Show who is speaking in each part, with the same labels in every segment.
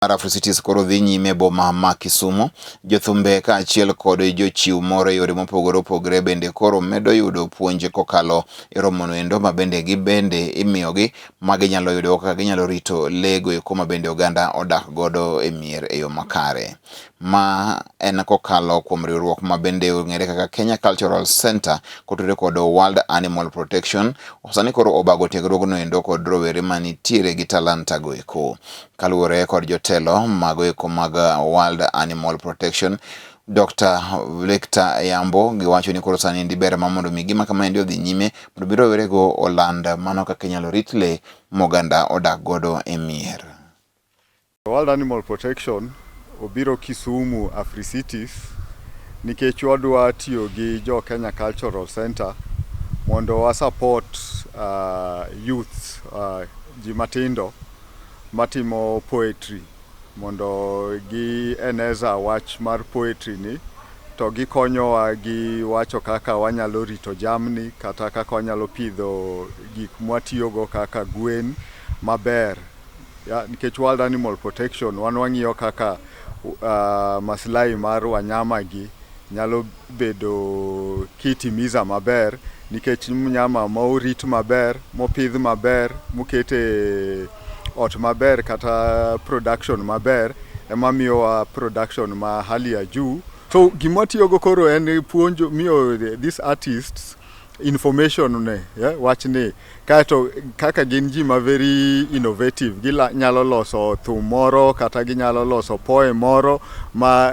Speaker 1: Mar Africities koro dhi nyime e boma ma Kisumu. Jothumbe kaachiel kod jochiw mor e yore mopogore opogore bende koro medo yudo puonj kokalo e romono endo ma bende gibende imiyogi ma ginyalo yudo kaka ginyalo rito lee go eko ma bende oganda odak godo e mier e yo makare. Ma en kokalo kuom riwruok ma bende ong'ere kaka Kenya Cultural Center kotudore kod World Animal Protection. Sani koro obago tiegruogno endo kod rowere manitiere gi talanta go eko. Kaluwore kod jotelo mago eko mag World Animal Protection, Dr. Victor Yambo, giwacho ni koro sani endi ber ma mondo mi gima kama endi odhi nyime mondo mi rowerego oland mano kaka inyalo rit le moganda odak godo e mier.
Speaker 2: World Animal Protection obiro Kisumu Africities nikech wadwa tiyo gi jo Kenya Cultural Center mondo wa support youth, ji matindo matimo poetry, mondo gi eneza wach mar poetry ni to gikonyowa gi wacho kaka wanyalo rito jamni kata kaka wanyalo pidho gik mwatiyogo kaka gwen maber ya, nikech World Animal Protection wan wang'iyo kaka maslahi mar wanyama gi nyalo bedo kitimiza maber, nikech mnyama morit maber, mopidh maber, mokete ot maber kata production maber ema miyowa production ma hali ya juu. So gima watiyogo koro en puonjo, miyo these artists information ne, yeah, wachni kaeto kaka gin ji ma very innovative, ginyalo loso thum moro kata ginyalo loso poem moro ma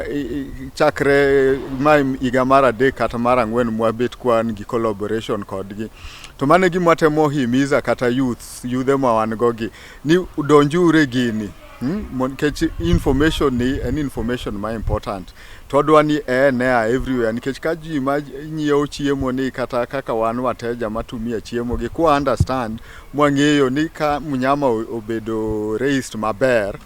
Speaker 2: chakre ma higa mar 3 kata mar 4 mwabet kwan gi collaboration kodgi. To mano e gima watemo himiza kata youth, yudhe ma wan go gi ni donjuru e gini, Nikech information ni en information ma important to wadwa ni enea everywhere, nikech ka ji ma nyiewo chiemo ni kata kaka wan wateja matumia chiemo gi kwa understand mwang'eyo ni ka mnyama obedo raised maber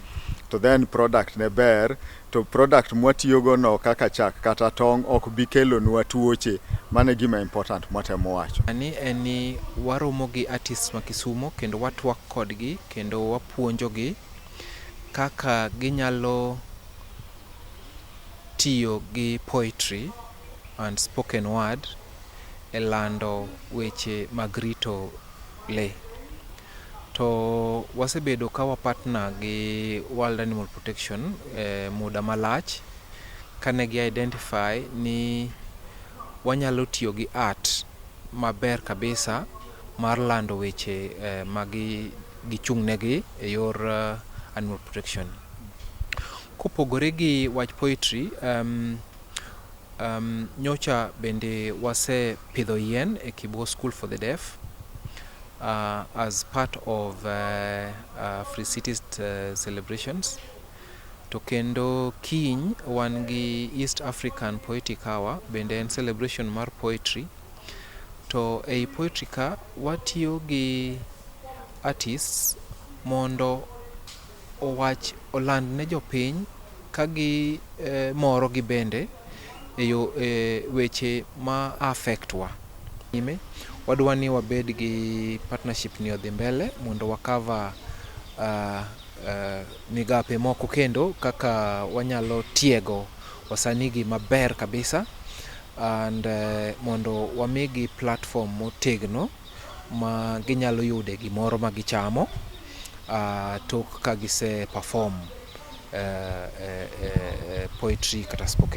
Speaker 2: to then product ne ber, to product mwatiyogo no kaka chak kata tong' ok bi kelonwa tuoche. Mano e gima important mwatemo wacho.
Speaker 3: Sani en ni waromo gi artists ma Kisumu kendo watwak kodgi kendo wapuonjogi kaka ginyalo tiyo gi poetry and spoken word e lando weche mag rito lee. To wasebedo ka wa partner gi World Animal Protection e muda malach kane gi identify ni wanyalo tiyo gi art maber kabisa mar lando weche ma gichung' negi e yor animal protection. Kopogore gi wach poetry, nyocha bende wasepidho yien e Kibos School for the Deaf as part of Africities celebrations. To kendo kiny wan gi East African Poetic Hour, bende en celebration mar poetry. To ei poetry ka watiyo gi artists mondo owach, oland ne jopiny ka gi moro gi bende e yo e weche ma affect wa. Nyime wadwa ni wabed gi partnership ni odhi mbele mondo wa cover migape moko kendo kaka wanyalo tiego wasanii gi maber kabisa and mondo wamigi platform motegno ma ginyalo yude gimoro ma gichamo tok ka gise perform poetry kata spoken.